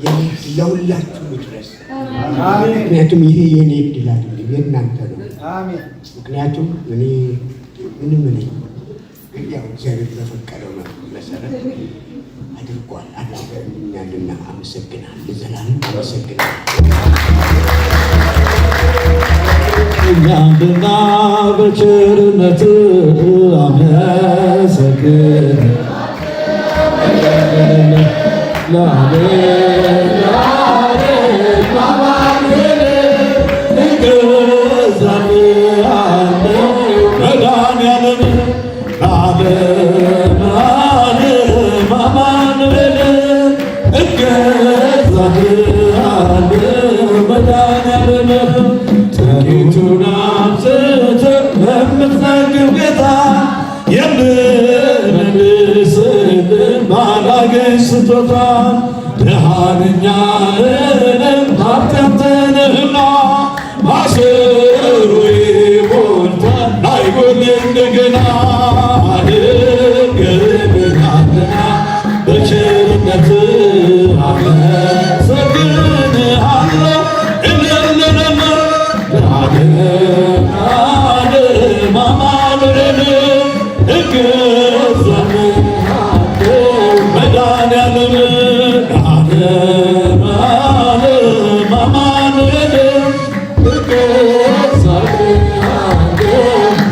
የኔ ለሁላችሁ ይድረስ። ምክንያቱም ይሄ የኔ እድል አይደለም፣ የእናንተ ነው። ምክንያቱም እኔ ምንም ነኝ፣ ግን ያው እግዚአብሔር በፈቀደው መሰረት አድርጓል፣ አድርገኛልና አመሰግናለሁ። ለዘላለም አመሰግናለሁ። እኛንና በቸርነት አመሰግን ለዓለም አማኑኤል እገዛልሃለሁ መድኃኒዓለም ለዓለም ዓለም አማኑኤል እገዛልሃለሁ መድኃኒዓለም ጥቂቱን አብዝተህ ለምትመግብ ጌታ የምመልስልህ ባላገኝ ስጦታ ድሃ ነኝ አልልም ሀብቴ አንተ ነህና ማሰሮዬ ሞልቷል አይጎል እንደገና አድርገህልኛልና በቸርነትህ አመሰግንሃለሁ እልልልል ለዓለም ዓለም አማኑኤል እገዛልሃለሁ መድኃኒዓለም ለዓለም ዓለም አማኑኤል እገዛልሃለሁ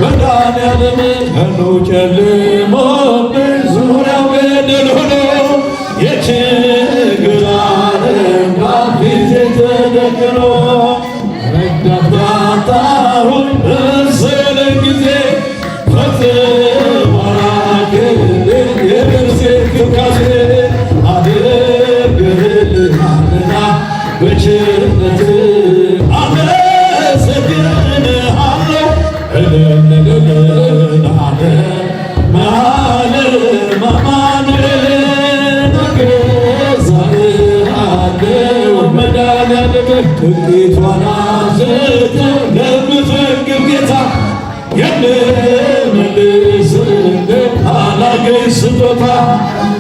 መድኃኒዓለም ቀኑ ጨልሞብኝ ዙሪያው ገደል ሆኖ የችግር አለንጋ ፊቴ ተደቅኖ ረዳት ባጣሁኝ በመሰለኝ ጊዜ ፈጽሞ ራቅልኝ የነፍሴ ትካዜ አድርገህልኛልና በቸርነትህ አመሰግንሃለሁ እልልልል ለዓለም ዓለም አማኑኤል እገዛልሃለሁ መድኃኒዓለም ጥቂቷን አብዝተህ ለምትመግብ ጌታ የምመልስልህ አላገኝ ስጦታ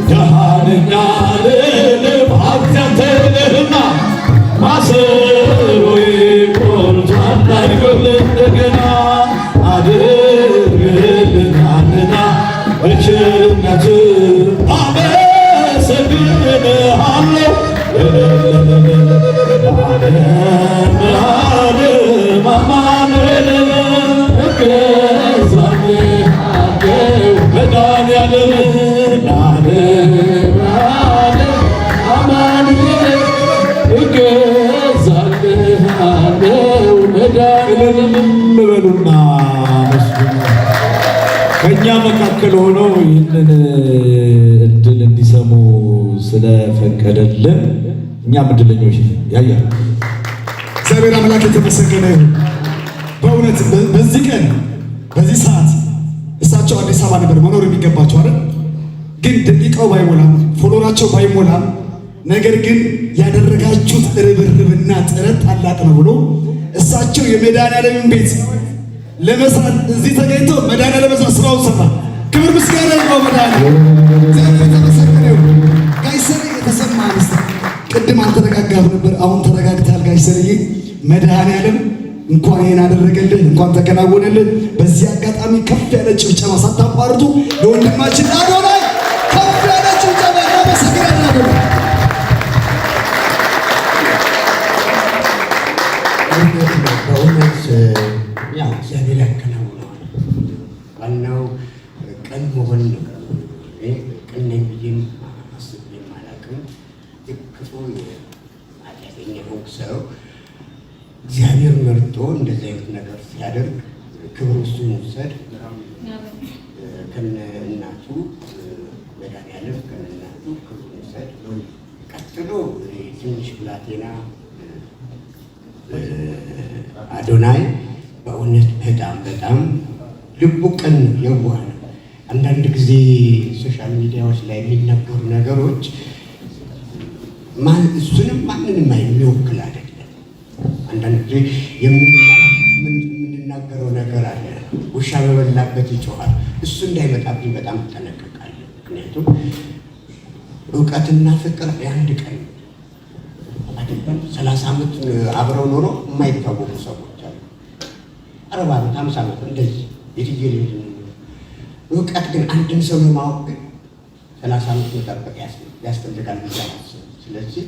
ድሃ ነኝ አልልም ሀብቴ አንተ ነህና ማሰሮዬ ሞልቷል አይጎል እንደገና አድርገህልኛልና በቸርነትህ አመሰግንሃለሁ ለዓለም ዓለም አማኑኤል እገዛልሃለሁ መድኃኒዓለም ለዓለም ዓለም አማኑኤል እገዛልሃለሁ መድኃኒዓለም። እልል በሉና መስግኑ። ከእኛ መካከል ሆነው ይህንን እድል እንዲሰሙ ስለፈቀደልን እኛም እድለኞች ነን። ያያ እግዚአብሔር አምላክ የተመሰገነ ይሁን። በእውነት በዚህ ቀን በዚህ ሰዓት እሳቸው አዲስ አበባ ነበር መኖር የሚገባቸው አይደል? ግን ደቂቃው ባይሞላም follower ኣቸው ባይሞላም ነገር ግን ያደረጋችሁት ርብርብና ጥረት ታላቅ ነው ብሎ እሳቸው የመድኃኒዓለምን ቤት ለመስራት እዚህ ተገኝተው መድኃኒዓለም እዛ ስራውን ሰራ። ክብር ምስጋና ይግባው መድኃኒዓለም። እግዚአብሔር የተመሰገነ ይሁን። ጋሽ ሰሬ የተሰማ አንስተ ቅድም አልተረጋጋም ነበር፣ አሁን ተረጋግተሃል። ጋሽ ሰሬዬ መድኃኒዓለም እንኳን ይሄን አደረገልህ፣ እንኳን ተከናወነልህ። በዚህ አጋጣሚ ከፍ ያለ ጭብጨባ ሳታቋርጡ ለወንድማችን አዶናይ ከፍ ያለ ጭብጨባ። እናመሰግናለን አዶናይ። እውነት ነው። በእውነት ያው እግዚአብሔር ያከናውነዋል። ዋናው ቅን መሆን ነው። እኔ ቅን ነኝ ብዬም አስቤም አላውቅም። ክፉ ኃጢአተኛ የሆንኩ ሰው እግዚአብሔር መርጦ እንደዚህ አይነት ነገር ሲያደርግ ክብር እሱ ይውሰድ። ከነ እናቱ መድኃኒዓለም ከነ እናቱ ክብሩን ይውሰድ። ቀጥሎ ትንሽ ብላቴና አዶናይ በእውነት በጣም በጣም ልቡ ቅን ነው፣ የዋህ ነው። አንዳንድ ጊዜ social media ዎች ላይ የሚነገሩ ነገሮች እሱንም ማንንም የሚወክል አይደለም። አንዳንድ ጊዜ የምንናገረው ነገር አለ። ውሻ በበላበት ይጮኻል። እሱ እንዳይመጣብኝ በጣም እጠነቀቃለሁ። ምክንያቱም እውቀትና ፍቅር የአንድ ቀን አይደለም። 30 ዓመት አብረው ኖሮ የማይታወቁ ሰዎች አሉ። 40 ዓመት፣ 50 ዓመት እንደዚህ የትየለሌ ነው። እውቀት ግን አንድን ሰው ለማወቅ ግን 30 ዓመት መጠበቅ ያስፈልጋል ብዬ አላስብም። ስለዚህ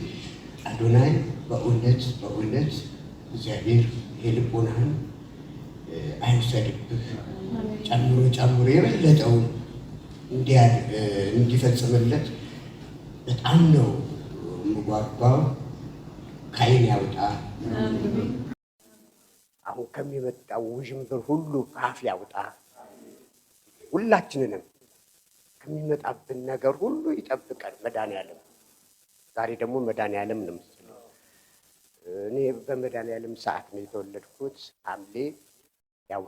አዶናይ፣ በእውነት በእውነት እግዚአብሔር ይሄ ልቦናህን አይውሰድብህ፣ ጨምሮ ጨምሮ የበለጠውን እንዲፈጽምለት በጣም ነው የምጓጓው። ከዓይን ያውጣ። አሁን ከሚመጣው ውዥንብር ሁሉ ከአፍ ያውጣ። ሁላችንንም ከሚመጣብን ነገር ሁሉ ይጠብቀን መድኃኒዓለም። ዛሬ ደግሞ መድኃኒዓለም ነው መሰለኝ። እኔ በመድኃኒዓለም ሰዓት ነው የተወለድኩት። ሐምሌ፣ ያው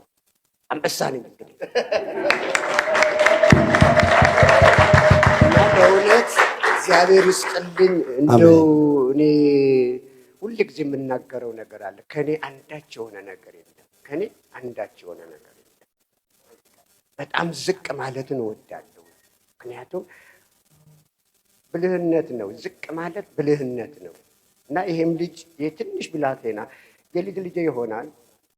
አንበሳ ነኝ እንግዲህ። እና በእውነት እግዚአብሔር ይስጥልኝ። እንደው እኔ ሁል ጊዜ የምናገረው ነገር አለ። ከኔ አንዳች የሆነ ነገር የለም። ከኔ አንዳች የሆነ ነገር የለም። በጣም ዝቅ ማለትን እወዳለሁ። ምክንያቱም ብልህነት ነው። ዝቅ ማለት ብልህነት ነው። እና ይሄም ልጅ የትንሽ ብላቴና የልጅ ልጄ ይሆናል።